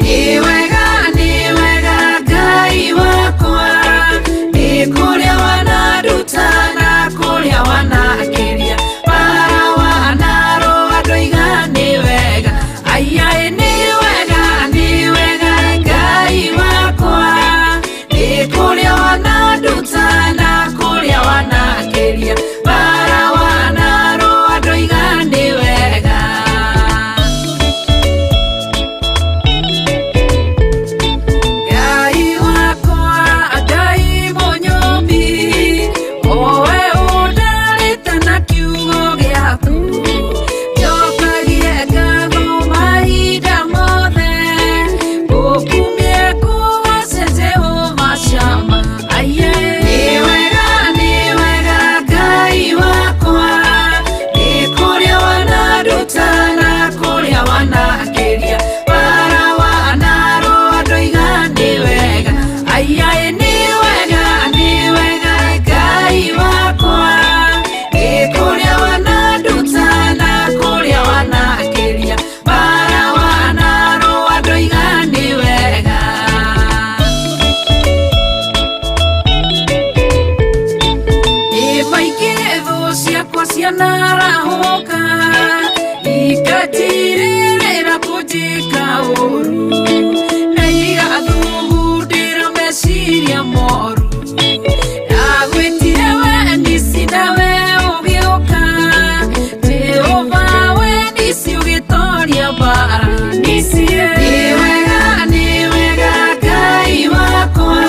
Nĩ wega, nĩ wega Ngai wakwa, nĩ kũrĩa wananduta na kũrĩa wanakĩria, bara wanarũa ndoiga nĩ wega, aiaĩ nĩ wega, nĩ wega Ngai wakwa, nĩ kũrĩa wananduta na kũrĩa wanakĩria, bara wanarũa ndoiga nĩ wega. Ngai wakwa, Ngai mũnyũmbi, owe ũndarĩte na kiugo gĩaku, njokagie ngatho mahinda mothe, ngũkumie ngũgoce Jehova Shama, aiye. Nĩ wega, nĩ wega Ngai wakwa, nĩ kũrĩa wananduta na kũrĩa wanakĩria, bara wanarũa ndoiga nĩ wega, aiaĩ nĩ wega, nĩ wega Ngai wakwa, nĩ kũrĩa wananduta na kũrĩa wanakĩria, bara wanarũa ndoiga nĩ wega. Nĩ maingĩ thũ ciakwa cianarahũka, ikatirĩrĩra kũnjĩka ũru, na igathugundĩra meciria moru. Ndagwĩtire we Nisi nawe ũgĩũka, Jehova we Nisi ũgĩtoria mbara. Nisi nĩ wega, nĩ wega Ngai wakwa,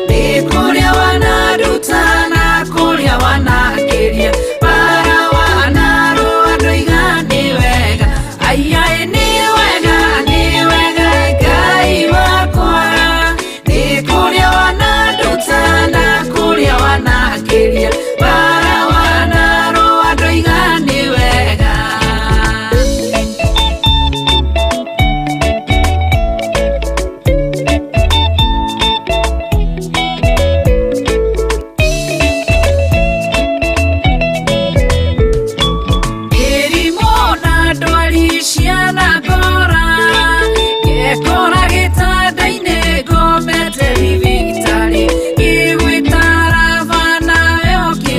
nĩ kũrĩa wananduta na kũrĩa wanakĩria, bara wanarũa ndoiga nĩ wega, aiaĩ nĩ wega, nĩ wega Ngai wakwa, nĩ kũrĩa wananduta na kũrĩa wanakĩria, bara wanarũa ndoiga nĩ wega. Mĩrimũ na ndwari cianangora, ngekora gĩtanda-inĩ ngomete thibitarĩ, ngĩgwĩta Raba nawe ũkĩnjĩta.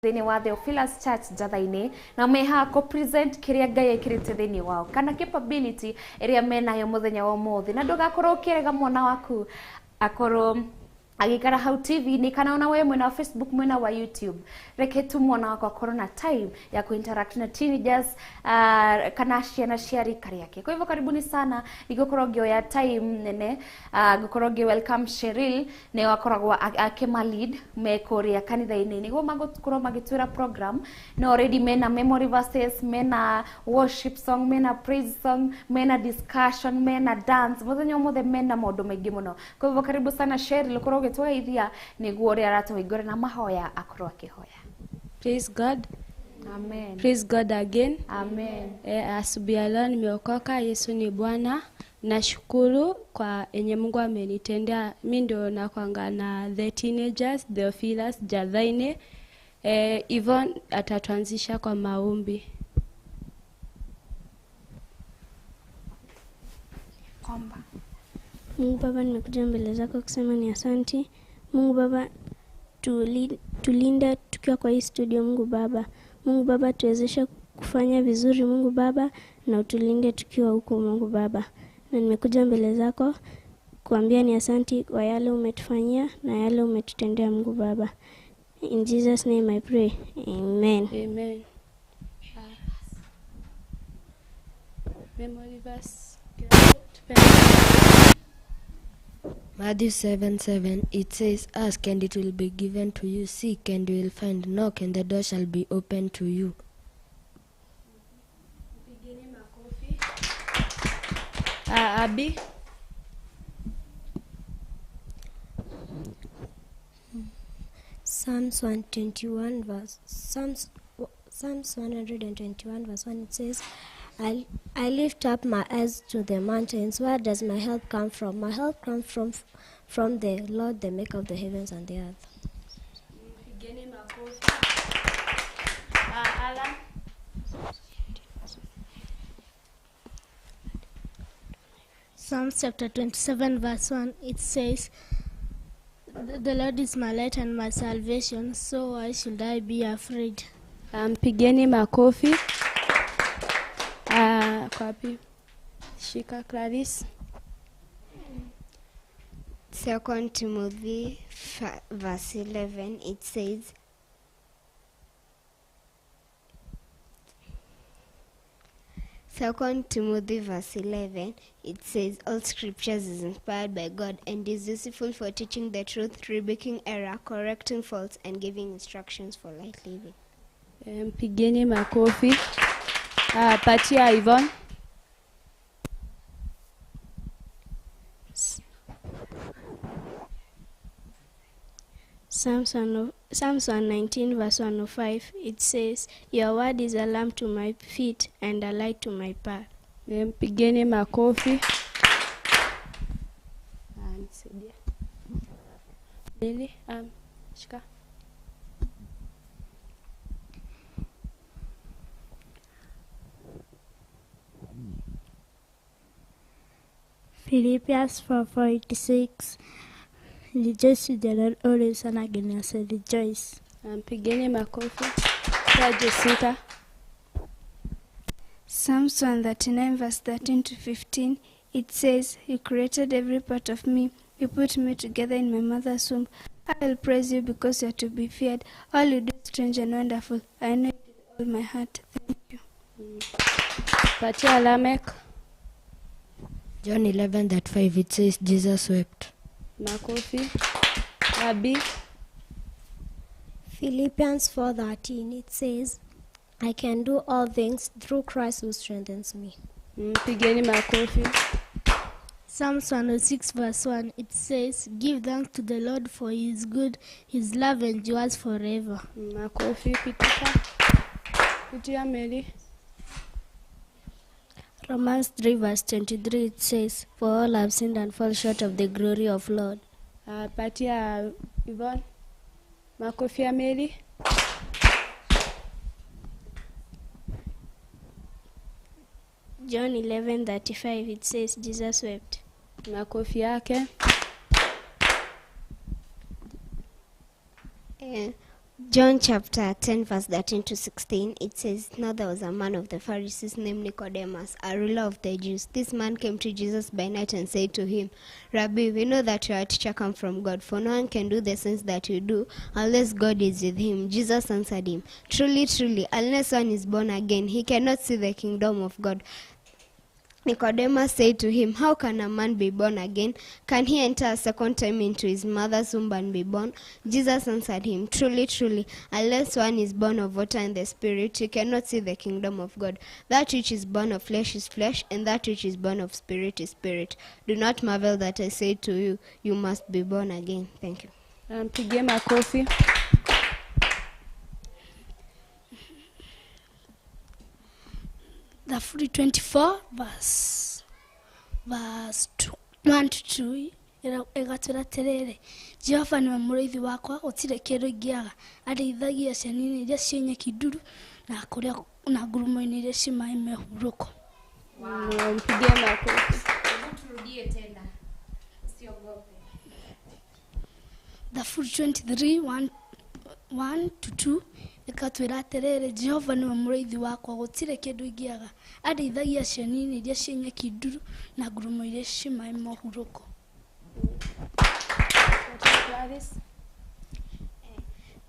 Thĩinĩ wa Theophilus Church Njatha-inĩ, na mehaha kũ present kĩrĩa Ngai ekĩrĩte thĩinĩ wao kana capability ĩrĩa menayo mũthenya wa ũmũthĩ. Na ndũgakorwo ũkĩrega mwana waku akorwo agĩikara hau TV-inĩ kana ona we mwena wa Facebook, mwena wa YouTube. Reke tu mwana waku akorwo na time ya kuinteract na teenagers kana ciana cia rika rĩake. Kwa hivyo karibuni sana. Nigũkorwo ngĩoya time nene, ngũkorwo ngĩ welcome Cheryl, nĩwe akoragwo akĩma lead me kũrĩa kanitha-inĩ nĩguo magũkorwo magĩtwĩra program. Na already mena memory verses, mena worship song, mena praise song, mena discussion, mena dance. Mũthenya ũmũthĩ mena maũndũ maingĩ mũno. Kwa hivyo karibu sana Cheryl, ũkorwo ũgĩtũgeithia nĩguo ũrĩa aratũhingũra na mahoya akorwo akĩhoya. Praise God. Amen. Praise God again. Amen. Asubuhi ya leo nimeokoka, Yesu ni Bwana. Nashukuru kwa enye Mungu amenitendea. Mi ndio nakwanga na the teenagers, Theophilus Jathaine. Yvonne atatuanzisha kwa maombi. Omba. Mungu Baba, nimekuja mbele zako kusema ni asanti. Mungu Baba, tulinda tukiwa kwa hii studio. Mungu Baba, Mungu Baba, tuwezeshe kufanya vizuri Mungu Baba, na utulinde tukiwa huko Mungu Baba. Na nimekuja mbele zako kuambia ni asanti kwa yale umetufanyia na yale umetutendea Mungu Baba. In Jesus name I pray. Amen. Amen. Memory verse. Matthew 7:7, it says, "Ask and it will be given to you, seek and you will find, knock and the door shall be opened to you." Pigeni makofi. Abi. Psalms 121 verse Psalms 121 verse 1, it says, I lift up my eyes to the mountains. Where does my help come from? My help comes from the Lord, the maker of the heavens and the earth. Pigeni makofi. Alan. Psalms chapter 27 verse 1, it says, "The Lord is my light and my salvation, so why should I be afraid?" Pigeni makofi. Kwapi? Shika Clarice. 2 Timothy verse 11, it says, 2 Timothy verse 11, it says, "All scriptures is inspired by God and is useful for teaching the truth, rebuking error, correcting faults, and giving instructions for light living." Pigeni makofi. Patia Yvonne. Psalms 119 verse 105, it says, "Your word is a lamp to my feet and a light to my path." Pigeni makofi. Nisaidie. Lily, shika. Philippians 4:46, "Rejoice with the Lord always, and again I say rejoice." Pigeni makofi. Jessica. Psalms 139 verse 13 to 15, it says, "You created every part of me. You put me together in my mother's womb. I will praise you because you are to be feared. All you do is strange and wonderful. I know it with all my heart. Thank you." Patia Lamek. John 11:5, it says, "Jesus wept." Makofi. Abi. Philippians 4:13, it says, "I can do all things through Christ who strengthens me." Pigeni makofi. Psalms 106 verse 1, it says, "Give thanks to the Lord for he is good, his love endures forever." Makofi. Pitika. Pitia Mary. Romans 3 verse 23, it says, "For all have sinned and fall short of the glory of Lord." Patia Yvonne. Makofi ya Mary. John 11:35, it says, "Jesus wept." Makofi yake. John chapter 10, verse 13 to 16, it says, Now there was a man of the Pharisees named Nicodemus, a ruler of the Jews. This man came to Jesus by night and said to him, Rabbi, we know that you are a teacher come from God, for no one can do the things that you do unless God is with him. Jesus answered him, Truly, truly, unless one is born again, he cannot see the kingdom of God. Nicodemus said to him, How can a man be born again? Can he enter a second time into his mother's womb and be born? Jesus answered him, Truly, truly, unless one is born of water and the Spirit, he cannot see the kingdom of God. That which is born of flesh is flesh, and that which is born of spirit is spirit. Do not marvel that I say to you, you must be born again. Thank you. Mpigie makofi. Thaburi 24 verse 1 to 2 ĩgatwĩra atĩrĩrĩ, Jehova nĩwe mũrĩithi wakwa, gũtirĩ kĩndũ ingĩaga. Arĩithagia ciana-inĩ iria ciĩ nyeki nduru na kũrĩa na ngurumo-inĩ iria ciĩ maĩ me hurũko. Mpigie makofi. Hebu turudie tena. Usiogope. Thaburi 23 1 to 2 ĩgatwĩra atĩrĩrĩ, Jehova nĩwe mũrĩithi wakwa, gũtirĩ kĩndũ ingĩaga. Arĩithagia ciana-inĩ iria ciĩ nyeki nduru na ngurumo iria ciĩ maĩ ma hurũko.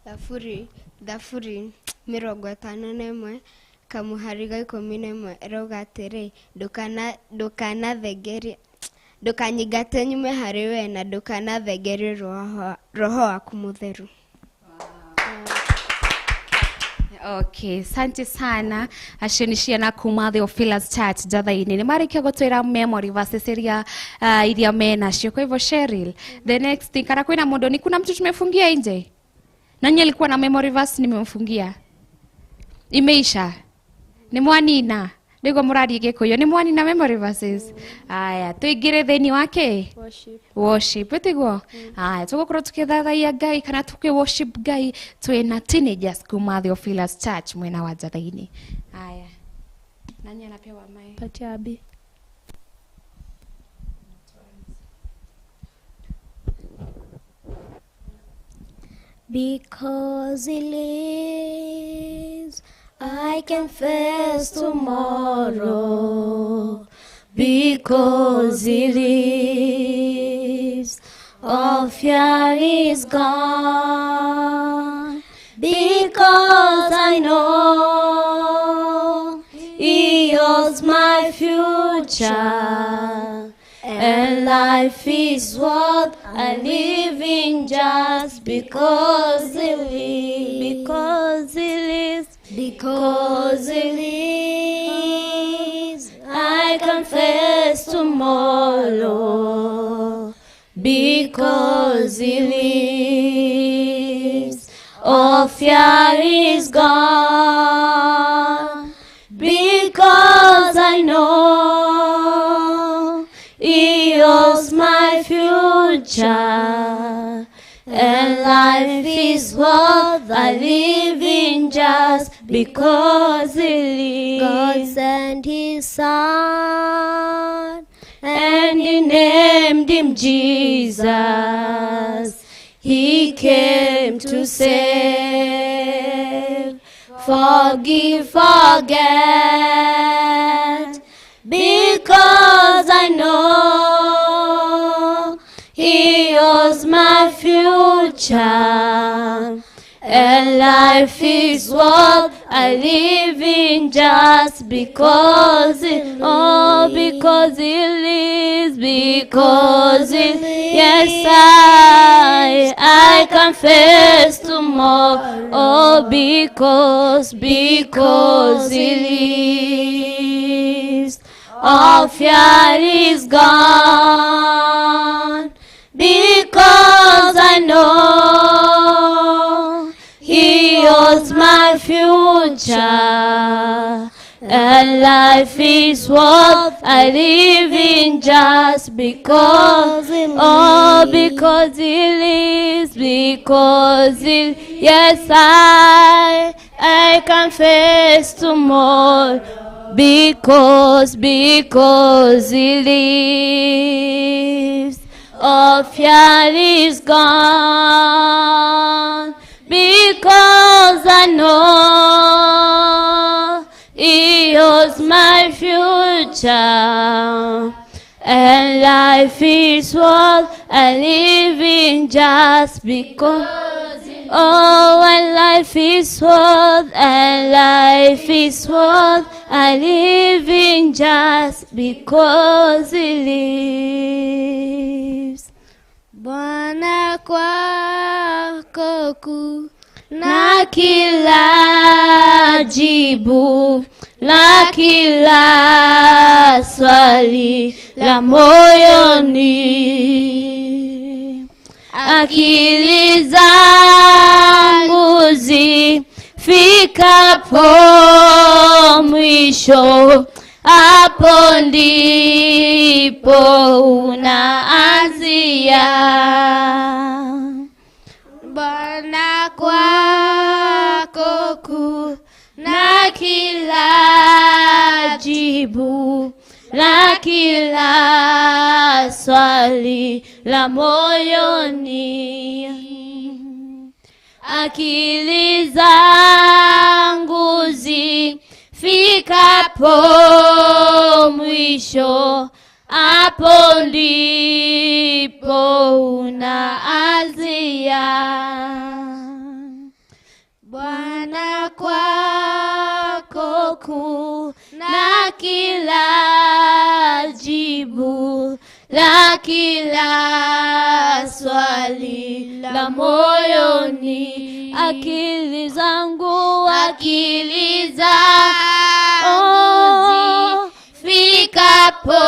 Thaburi 51 kamuhari ga 11 ĩrauga atĩrĩ, ndũkanyingate nyume harĩ we na ndũkanathengerie roho waku mũtheru. Okay, asante sana acio na kuma Theophilus Church Njatha-inĩ. Nĩ marĩkia gũtwĩra memory verses iria iria menacio. Kwa hivyo Cheryl, the next thing, kana kwĩna mũndũ, ni kuna mtu tumefungia nje? Nani alikuwa na memory verse nimemfungia? Imeisha. Ni mwanina. Nĩguo mũrarie Gĩkũyũ, nĩ mwanina memory verses. Aya, tũingĩre thĩinĩ wake? Worship. Worship, ĩtiguo? Aya, tũgũkorwo tũkĩthathaiya Ngai kana tũkĩ worship Ngai twĩna teenagers kuma Theophilus Church mwena wa Njatha-inĩ. Aya. Nani anapewa mic? Patia Abi. Because he lives, I can face tomorrow. Because he lives, all fear is gone. Because I know he holds my future, and life is worth a living just because he lives. Because he lives. Because he lives, I can face tomorrow. Because he lives, all fear is gone. Because I know he holds my future, and life is worth a living just because he lives. God sent his son, and he named him Jesus. He came to save, forgive, forget. Because I know he holds my future, and life is worth a living just because he, oh, because he lives, because he, yes, I confess tomorrow, oh, because he lives, all fear is gone. Because I know he holds my future, and life is worth a living just because, oh, because he lives, because he, yes, I confess tomorrow, because he lives. All fear is gone, because know He holds my future, and life is worth a living just because. Oh, and life is worth, and life is worth a living just because He lives. Bwana kwako kuu na kila jibu la kila swali la moyoni, akili zangu zifikapo mwisho, hapo ndipo unaanzia. Bwana kwako kuu na kila jibu la kila swali la moyoni, akili zangu zifikapo mwisho, hapo ndipo unaanzia. Bwana kwako kuu na kila jibu la kila swali la moyoni, akili zangu, akili zangu zifikapo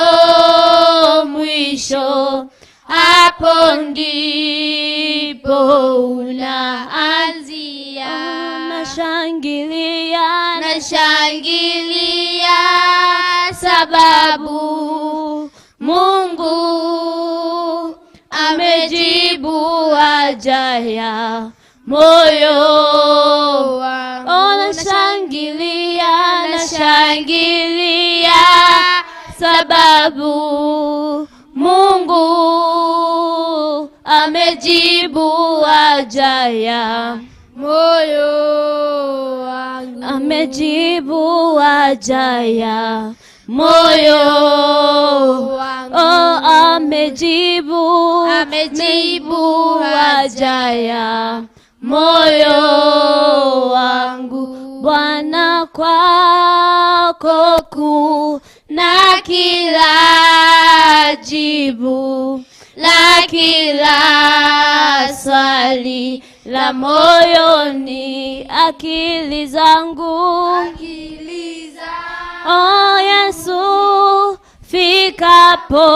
mwisho, hapo ndipo unaanzia. Nashangilia, nashangilia sababu Mungu amejibu haja ya moyo wangu. Oh, nashangilia, nashangilia sababu Mungu amejibu haja ya moyo wangu. Amejibu haja ya moyo wangu. Oh, amejibu, amejibu haja ya moyo wangu. Bwana kwako kuu na kila jibu la kila swali la moyoni, akili zangu, akili zangu, oh Yesu, fikapo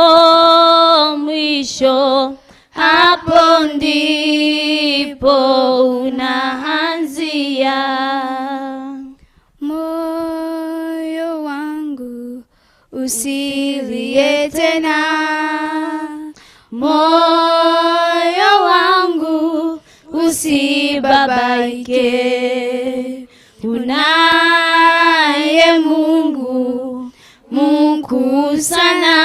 mwisho, hapo ndipo unaanzia. Moyo wangu usilie tena, moyo wangu usibabaike, unaye Mungu mkuu sana,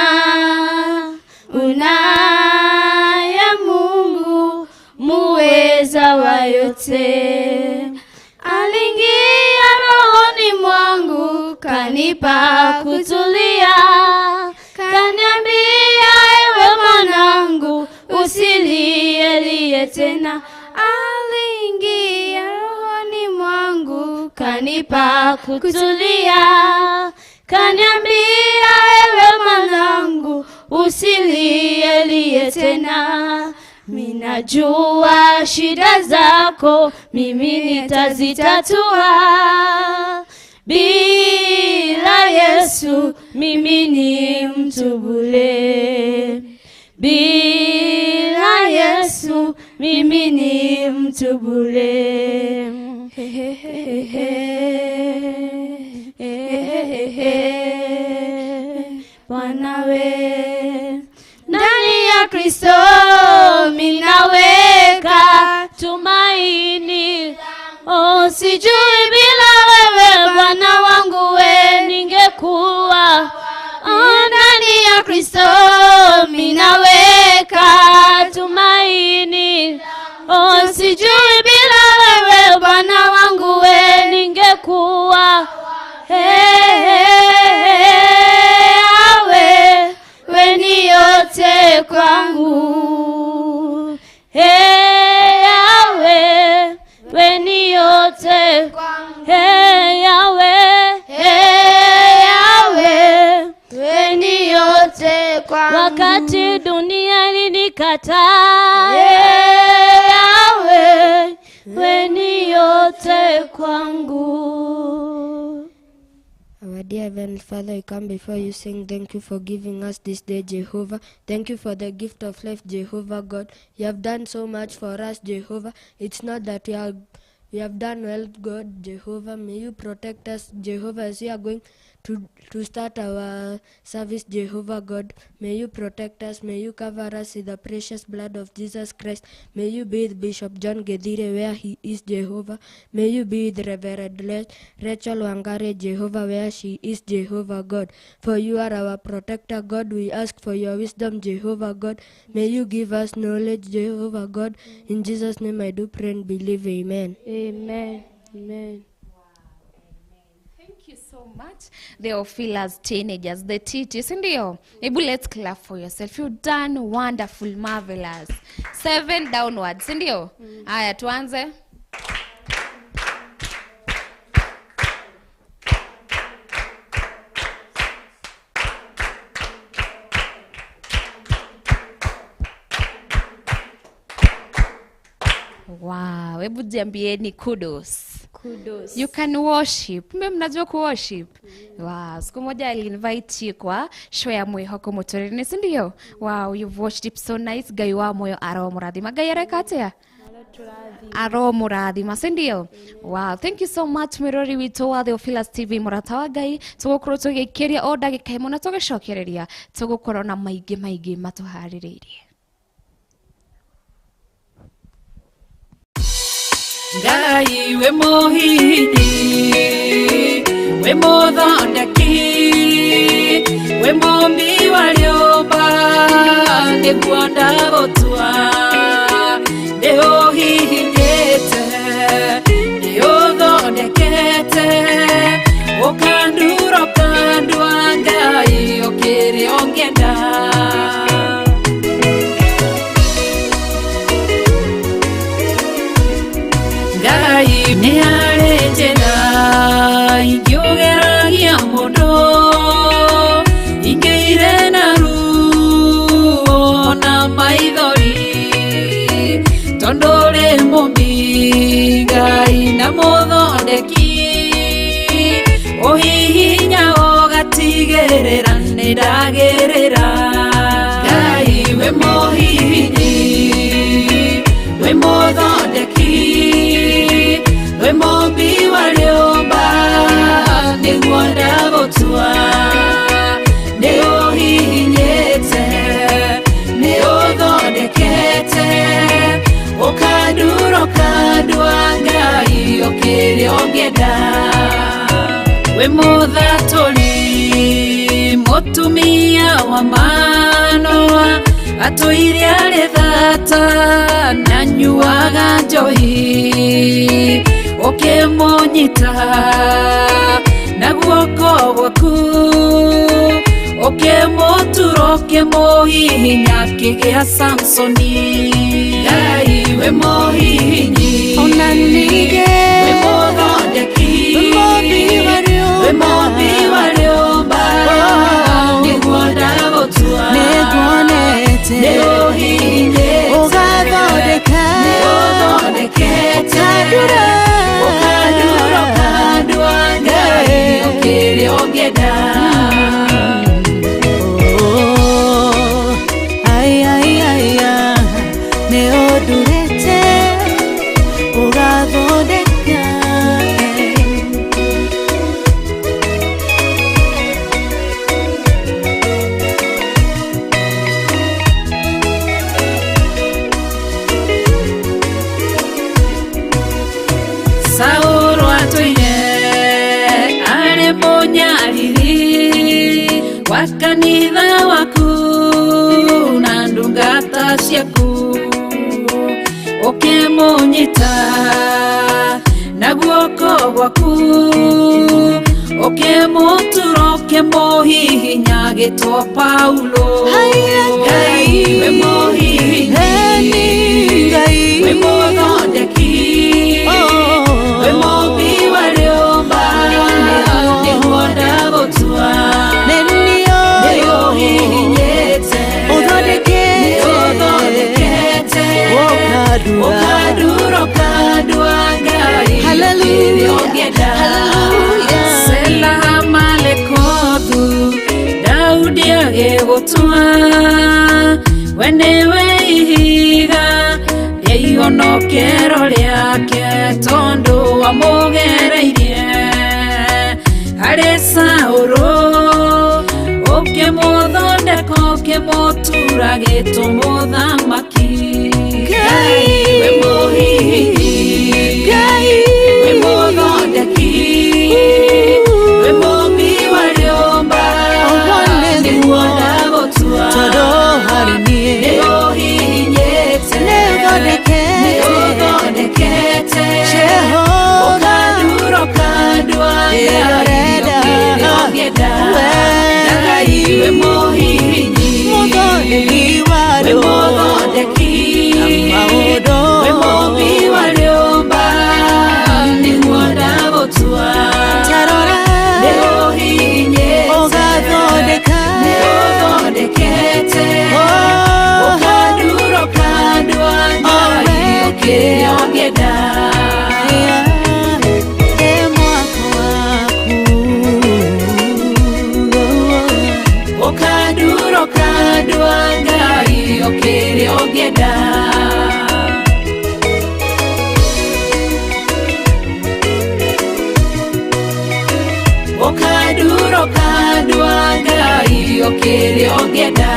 unaye Mungu muweza wa yote. Aliingia rohoni mwangu, kanipa kutulia, kaniambia ewe mwanangu, usilie tena. Aliingia rohoni mwangu, kanipa kutulia, kaniambia ewe mwanangu, usilie tena. Minajua shida zako, mimi nitazitatua. Bila Yesu mimi ni mtu bure, bila Yesu mimi ni mtu bure. Bwana we, ndani ya Kristo minaweka tumaini. Oh, sijui bila wewe Bwana wangu we ningekuwa. Oh, ndani ya Kristo minaweka tumaini. Oh, sijui bila wewe Bwana wangu we kwangu. Hey Yahweh, we ni yote kwangu. Hey Yahweh, hey Yahweh, we ni yote kwangu. Wakati dunia ilinikataa, hey Yahweh, we ni yote kwangu. Our dear Heavenly Father, we come before you saying thank you for giving us this day, Jehovah. Thank you for the gift of life, Jehovah God. You have done so much for us, Jehovah. It's not that we have done well, God, Jehovah. May you protect us, Jehovah, as we are going to start our service, Jehovah God. May you protect us. May you cover us with the precious blood of Jesus Christ. May you be with Bishop John Gedire where he is, Jehovah. May you be with Reverend Rachel Wangare, Jehovah, where she is, Jehovah God. For you are our protector, God. We ask for your wisdom, Jehovah God. May you give us knowledge, Jehovah God. In Jesus' name I do pray and believe. Amen. Amen. Amen. Thank you so much. Theophilus teenagers, the TT, si ndio? Ebu let's clap for yourself. You've done wonderful, marvelous. 7 downwards, si ndio? Haya, tuanze. Wow, hebu jiambieni kudos. Kudos. You can worship. Mbe mnajua ku worship? Wow, siku moja I'll invite you kwa show ya Mwihoko Motorine, si ndio? Wow, you've worshipped so nice. Ngai wa moyo aromurathima. Ngai areka atia? Aromurathima, si ndio? Wow, thank you so much mwirori witũ wa Theophilus TV mũrata wa Ngai. Tũgũkorwo tũgĩikĩria o ndagĩka ĩmwe na tũgĩcokereria tũgũkorwo na maingĩ maingĩ matũharĩrĩirie. Ngai we muhihinyi, we muthondeki, we mumbi wa rĩũmba, nĩguo ndagũtua. Nĩũhihinyĩte, nĩũthondekete, ũkandura ũkandua, Ngai ũkĩrĩ ũngĩenda. Ngai nĩ harĩ njĩra ingĩũgeragia mũndũ, ingĩire na ruo na maithori, tondũ ũrĩ mũmbi Ngai na mũthondeki, ũhihinya ũgatigĩrĩra nĩndagĩrĩra. Ngai we mũhihinyi, we mũthondeki, we mũmbi wa rĩũmba, nĩguo ndagũtua. Nĩũhihinyĩte, nĩũthondekete, ũkandura ũkandua, Ngai ũkĩrĩ ũngĩenda. We mũthatũri, mũtumia wa Manoa, atũire arĩ thata na nyuaga njohi, ũkĩmũnyita na guoko gwaku, ũkĩmũtura ũkĩmũhihinya akĩgĩa Samsoni. Ngai we mũhihinyi, Ona ningĩ we mũthondeki, we mũmbi wa we mũmbi wa rĩũmba, nĩguo ndagũtua. Nĩnguonete, Nĩũhihinyĩte, ũgathondeka, nĩũthondekete, ũkandura, ũkandura ũkandua, Ngai ũkĩrĩ ũngĩenda. Oh, ai, ai, ai, ai, nĩũndurĩte, ũgathondeka. Saũlũ atũire arĩ mũnyariri wa kanitha waku na ndungata ciaku, ũkĩmũnyita na guoko gwaku, Ũkĩmũtura ũkĩmũhihinya agĩtwo Paulo. Ngai wĩ mũhihinyi, wĩ mũthondeki, wĩ mũmbi wa rĩũmba, nĩguo ndagũtua. Nĩũhihinyĩte, nĩũthondekete, ũkandura ũkandua Ngai kĩrĩa ũngĩenda. Sela Malekothu, Daudi agĩgũtua, we nĩwe ihiga rĩa ihonokero rĩake, tondũ wamũgereirie harĩ Saũlũ, ũkĩmũthondeka ũkĩmũtura gĩtũmũthamaki. Ngai wĩ mũhihinyi, wĩ mũthondeki, wĩ mũmbi wa rĩũmba, nĩguo ndagũtua. Nĩũhihinyĩte, nĩũthondekete, ũkandura ũkandua Ngai kĩrĩa ũngĩenda. Ngai wĩ mũhihinyi, wĩ mũthondeki, wĩ mũmbi wa rĩũmba, nĩguo ndagũtua. Nĩũhihinyĩte, nĩũthondekete, ũkandura ũkandua Ngai kĩrĩa ũngĩenda. Ũkandura ũkandua Ngai kĩrĩa ũngĩenda. Ũkandura ũkandua Ngai kĩrĩa ũngĩenda.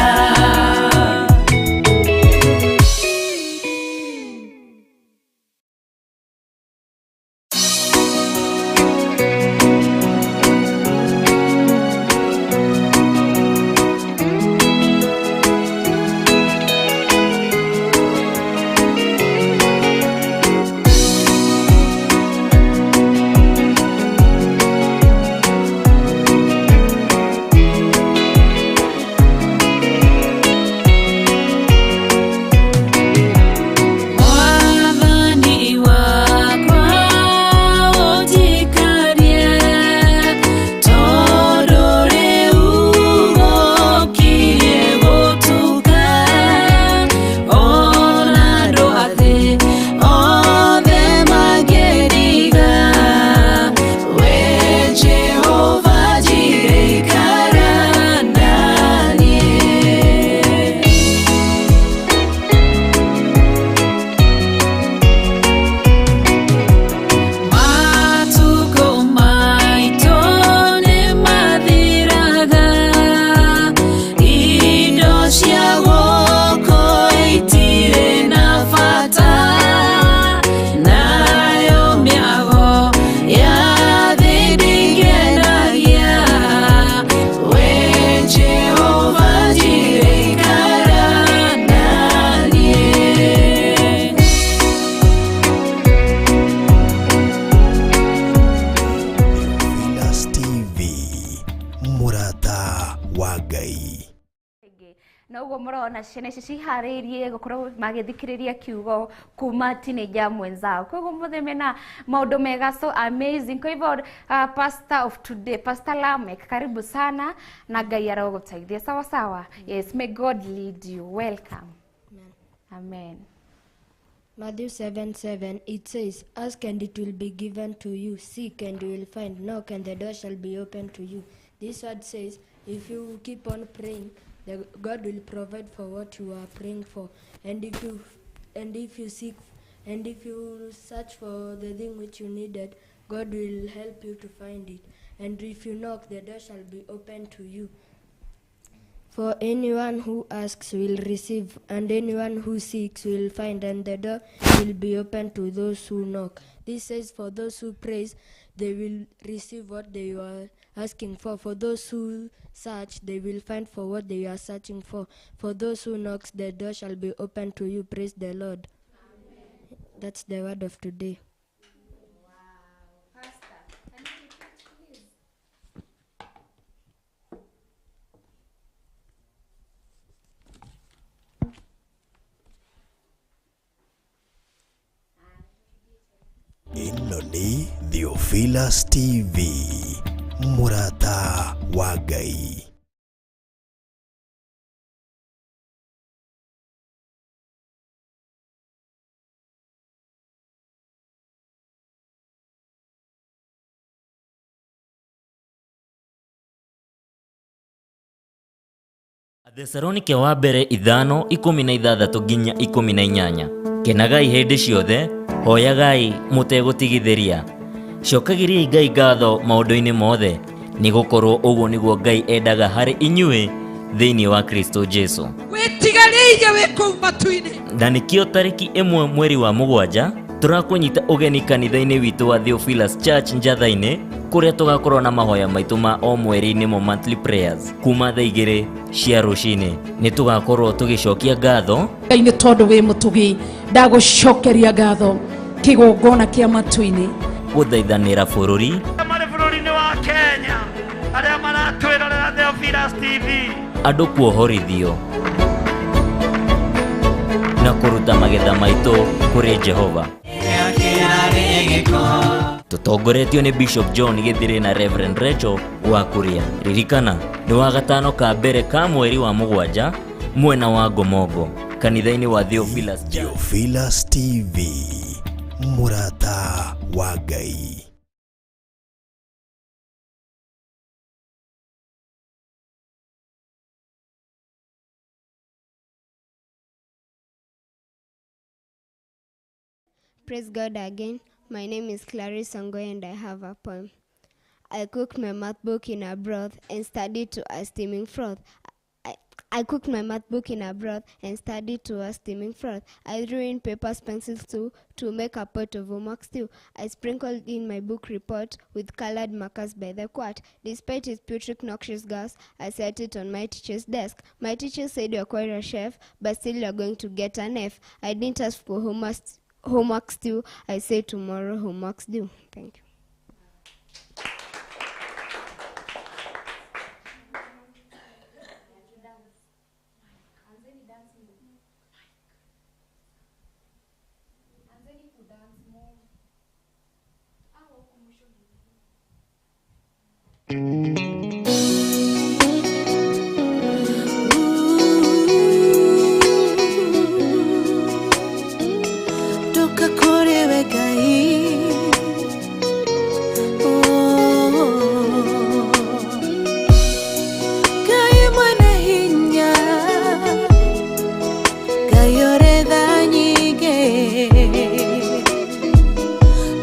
Mwathani wakwa ũnjikarie, tondũ rĩu gũkirie gũtuka, ona andũ a thĩ othe mangĩndiga, we Jehova Jireh ikara na niĩ. Matukũ maitũ nĩmathiraga, indo cia gũkũ itirĩ na bata, nayo mĩago ya thĩ ndĩngenagia, we Jehova Jireh ikara na niĩ. Theophilus TV, mũrata wa Ngai. Na ũguo mũrona ciana ici ciharĩirie gũkorwo magĩthikĩrĩria kiugo kuma teenager mwenzao. Koguo mũthĩ mena maũndũ mega, so amazing. Kwa hivyo pastor of today, Pastor Lamek, karibu sana na Ngai arogũteithia. Sawa sawa. Yes, may God lead you. Welcome. Amen. Matthew 7:7, it says, Ask and it will be given to you, seek and you will find, knock and the door shall be opened to you. This word says, if you keep on praying, the God will provide for what you are praying for. And if you seek, and if you search for the thing which you needed, God will help you to find it. And if you knock, the door shall be opened to you. For anyone who asks will receive, and anyone who seeks will find, and the door will be open to those who knock. This says, for those who praise, they will receive what they are asking for. For those who search, they will find for what they are searching for. For those who knock, the door shall be open to you. Praise the Lord. Amen. That's the word of today. Wow. Pastor, can you repeat, please? Ĩno nĩ Theophilus TV, mũrata wa Ngai. Athesalonike wa mbere 5:16 nginya 18. Kenagai hĩndĩ ciothe, hoyagai mũtegũtigithĩria, cokagĩriai Ngai ngatho maũndũ-inĩ mothe, nĩgũkorwo ũguo nĩguo Ngai endaga harĩ inyuĩ thĩinĩ wa Kristo Jesu. Wĩtigarĩirie wĩ kũu matu-inĩ. Na nĩkĩo tarĩki 1 mweri wa 7 tũrakũnyita ũgeni kanitha-inĩ witũ wa Theophilus Church Njatha-inĩ, kũrĩa tũgakorwo na mahoya maitũ ma o mweri nĩmo monthly prayers kuma thaa 2 cia rũcinĩ. Nĩ tũgakorwo tũgĩcokia ngatho Ngai nĩ tondũ wĩ mũtugi, ndagũcokeria ngatho kĩgongona kĩa matu-inĩ, gũthaithanĩra bũrũri, marĩ bũrũri-inĩ wa Kenya arĩa maratwĩrorera Theophilus TV, andũ kuohorithio na kũruta magetha maitũ kũrĩ Jehova. Tũtongoretio nĩ Bishop John Gĩthirĩ na Reverend Rachel wa Kuria. Ririkana nĩ wa gatano ka mbere ka mweri wa 7 mwena wa Ngomongo, kanitha-inĩ wa Theophilus Church. Theophilus TV, mũrata wa Ngai. Praise God again. My name is Clarice Ongoye and I have a poem. I cooked my math book in a broth and studied to a steaming froth. I cooked my math book in a broth and studied to a steaming froth. I threw in papers, pencils too, to make a pot of homework stew. I sprinkled in my book report with colored markers by the quart. Despite its putrid, noxious gas, I set it on my teacher's desk. My teacher said, "You're quite a chef, but still you're going to get an F." I didn't ask for homework stew. I say tomorrow homework's due. Thank you. Toka kũrĩ we Ngai. Oh. Ngai mwene hinya, Ngai ũrĩ tha nyingĩ,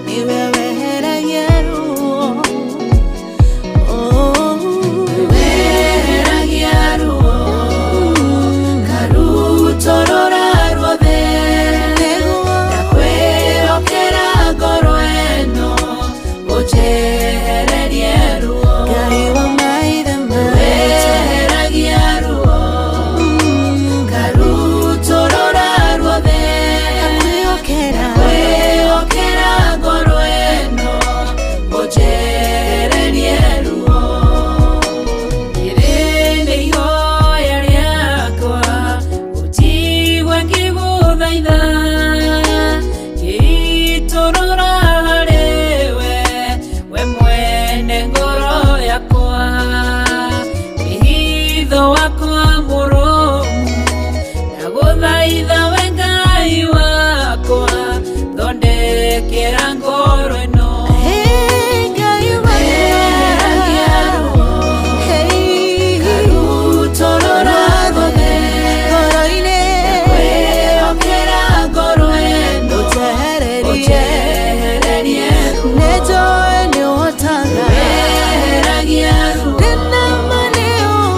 nĩwe weheragia ruo. Oh. Weheragia ruo, karutorora ruothe, ndakwĩhokera ngoro ĩno, ũnjehererie ruo. Ngai wa maithe maitũ, weheragia ruo, karutorora ruothe, ndakwĩhokera ngoro ĩno, ũnjehererie ruo. Rĩrĩ nĩ ihoya rĩakwa, ũnjigue ngĩgũthaitha, ngĩitũrũra harĩwe, we mwene ngoro yakwa. Wĩhitho wakwa mũrũmu, ndagũthaitha we Ngai wakwa, thondekera ngoro ĩno. Weheragia ruo, karutorora ruothe, ndakwĩhokera ngoro ĩno, ũnjehererie ruo. Weheragia ruo,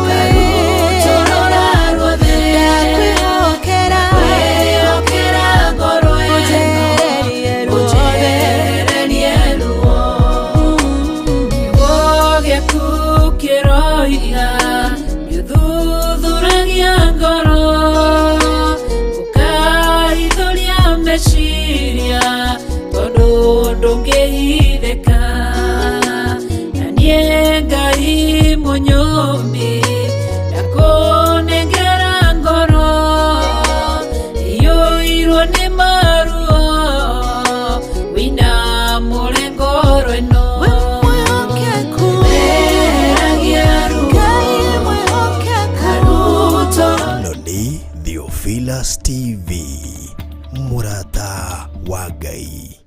karutorora ruothe, ndakwĩhokera ngoro ĩno, ũnjehererie Theophilus TV, mũrata wa Ngai.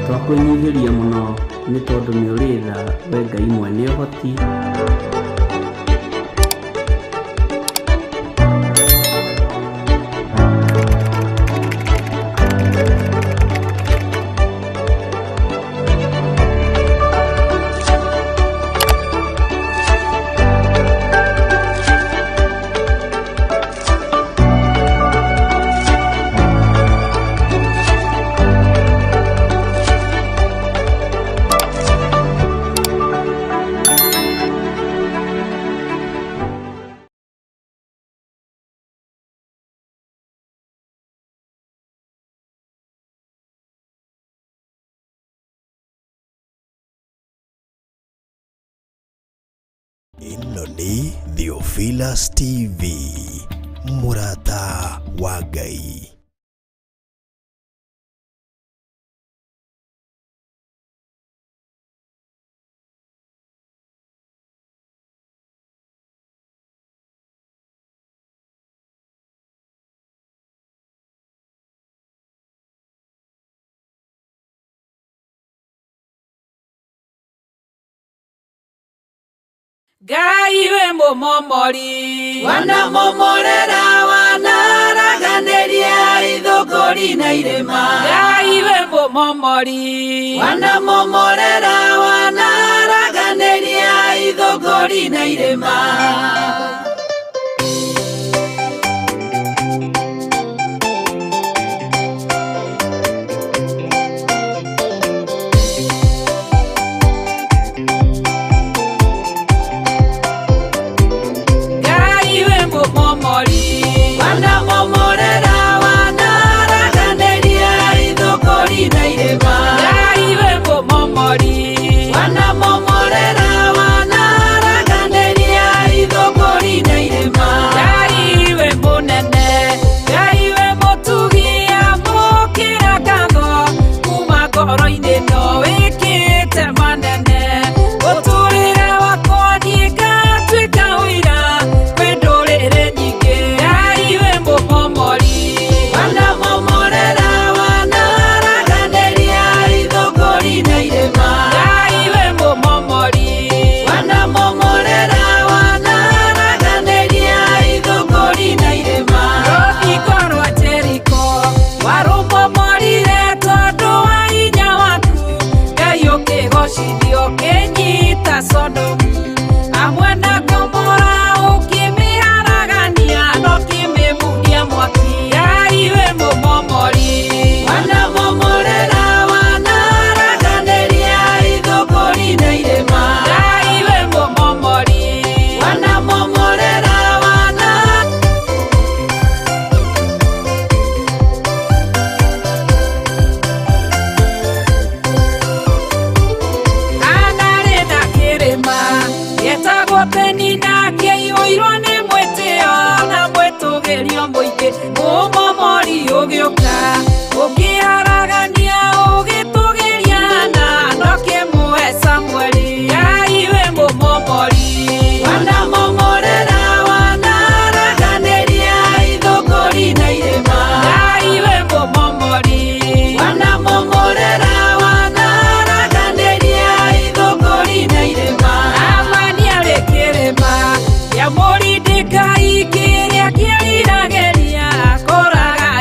Twakwĩnyihĩria mũno nĩ tondũ nĩ ũrĩ tha we Ngai mwene ũhoti. Ĩno nĩ Theophilus TV, mũrata wa Ngai. Ngai we mũmomori wanamomorera wanaraganĩria ithũngũri na irĩma. Ngai we mũmomori wanamomorera wanaraganĩria ithũngũri na irĩma. Ngai we mũmomori wanamomorera wanaraganĩria ithũngũri na irĩma. Ngai we mũmomori wanamomorera wanaraganĩria ithũngũri na irĩma. Ngai we mũnene, Ngai we mũtugi, amũkĩra ngatho kuma ngoro-inĩ no wĩkĩte manene. Mũtũrĩre wakwa niĩ ngatuĩka ũira kwĩ ndũrĩrĩ nyingĩ. Ngai we mũmomori wanamomorera wanaraganĩria ithũngũri na irĩma. Ngai we mũmomori wanamomorera wanaraganĩria ithũngũri na irĩma. Rũthingo rwa Jeriko warũmomorire tondũ wa hinya waku. Ngai ũkĩgocithio ũkĩnyita Sodomu hamwe na Gomora ũkĩmĩharagania na ũkĩmĩmuria mwaki. Ngai we mũmomori wanamomorera wanaraganĩria ithũngũri na irĩma. Ngai we mũmomori wanamomorera wana Anarĩ na kĩrĩma gĩtagwo Penina kĩiyũirwo nĩ mwĩtĩo na mwĩtũgĩrio mũingĩ. Mũmomori ũgĩũka ũkĩharagania ũgĩtũgĩria na ndũkĩmũhe Samueli. Ngai we mũmomori wanamomorera wanaraganĩria ithũngũri na irĩma. Ngai we mũmomori wanamomorera wanaraganĩria ithũngũri na irĩma. Amani arĩ kĩrĩma kĩa Mũrindĩkai kĩrĩa kĩriragĩria kũraga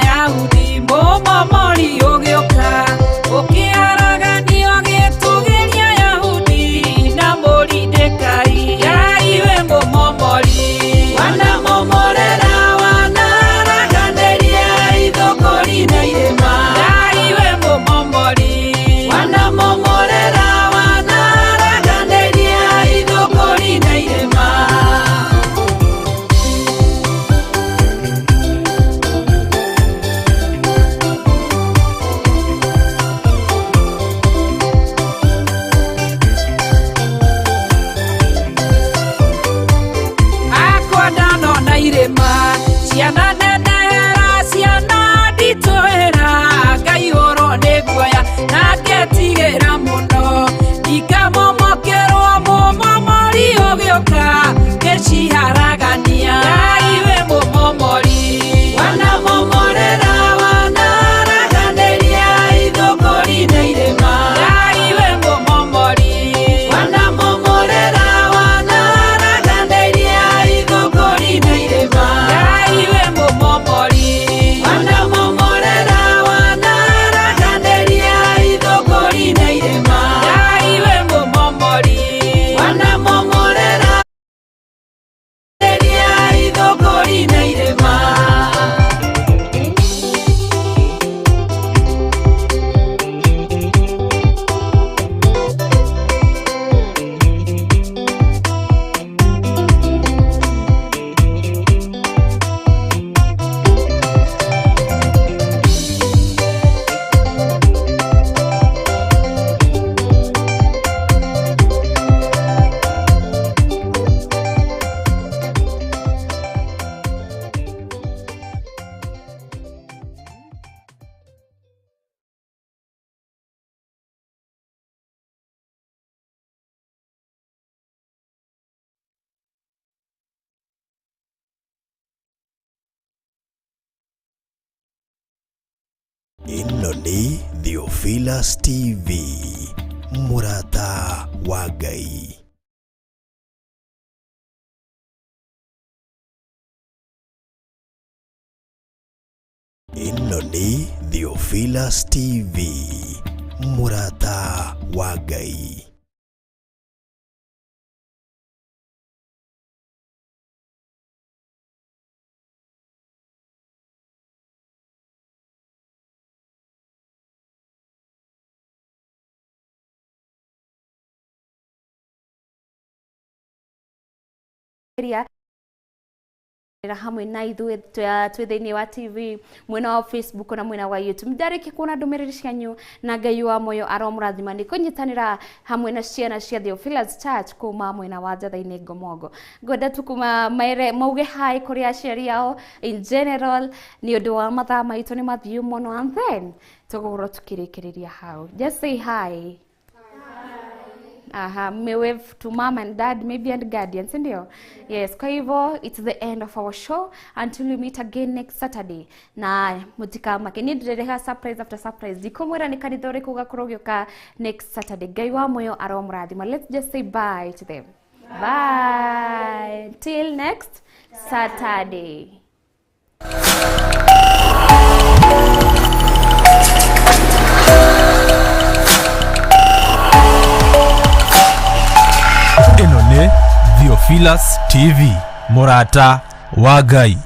Ĩno nĩ Theophilus TV, mũrata wa Ngai. Ĩno nĩ Theophilus TV, mũrata wa Ngai. Ria hamwe na ithuĩ twĩ thĩinĩ wa TV, mwena wa Facebook na mwena wa YouTube. Ndarĩkia kuona ndũmĩrĩri cianyu, na Ngai wa moyo aromũrathima nĩ kũnyitanĩra hamwe na ciana cia Theophilus Church kuma mwena wa Njatha-inĩ Ngomongo. Ngwenda tu kuma mere mauge hi kũrĩ aciari ao in general, nĩ ũndũ wa mathaa maitũ nĩ mathiu mũno, and then tũgũkorwo tukĩrĩkĩrĩria hau. Just say hi. Aha, may wave to mom and dad, maybe, and guardians, ndio? Yes, kwa hivyo it's the end of our show until we meet again next Saturday. Na mutikamake ni ndĩreha surprise after surprise. Ndikumwĩra nĩ kanitha ũrĩkũ ũgakorwo ũgĩũka next Saturday. Ngai wa moyo aromũrathima. Let's just say bye to them. Bye. Till next Saturday. Ĩno nĩ Theophilus TV, mũrata wa Ngai.